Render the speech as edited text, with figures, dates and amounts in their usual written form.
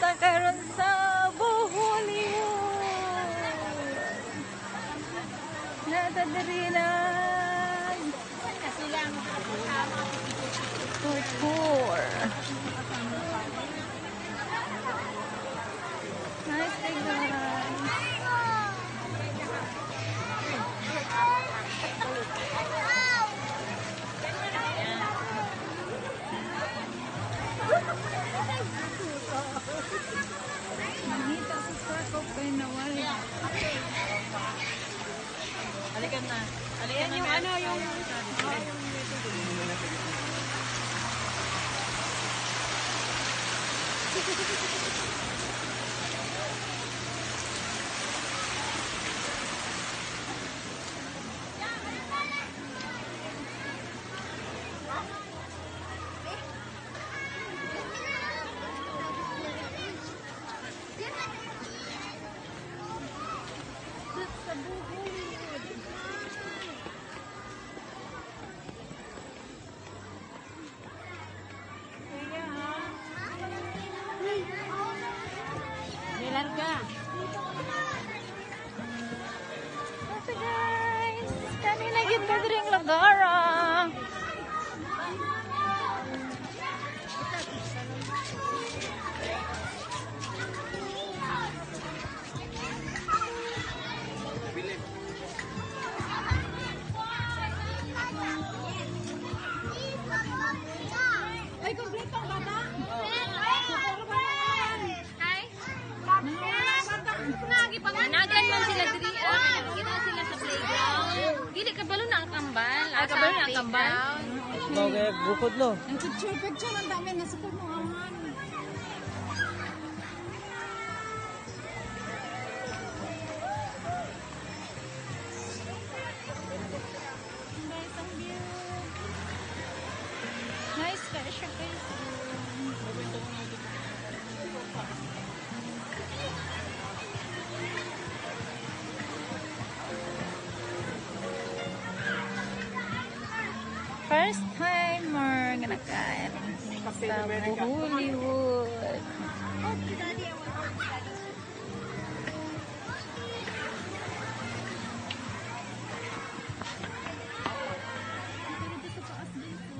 Ta karon sa Bohollywood. Naa ta diri na tour. Nice day, guys. Nangita sa sakop kay nawala. Halika na. Halika Yan na, yung Mel. ano, yung sa Bohollywood. Kuya, ha? Nilarga. Ito, guys, kanina gid ka diri ang lugar, ah. Ay, kompleto ang bata. Hi. Nagan man sila diri ah, kita sila sa playground. Dili kabalo na ang kambal. Ay, kabalo na ang kambal? Okay, bukod no. Ang picture, picture ang dami. Nasa punuan. Guys, ang view. Nice ka siya, guys. First timer nga nakain sa Hollywood. Dito sa taas dito.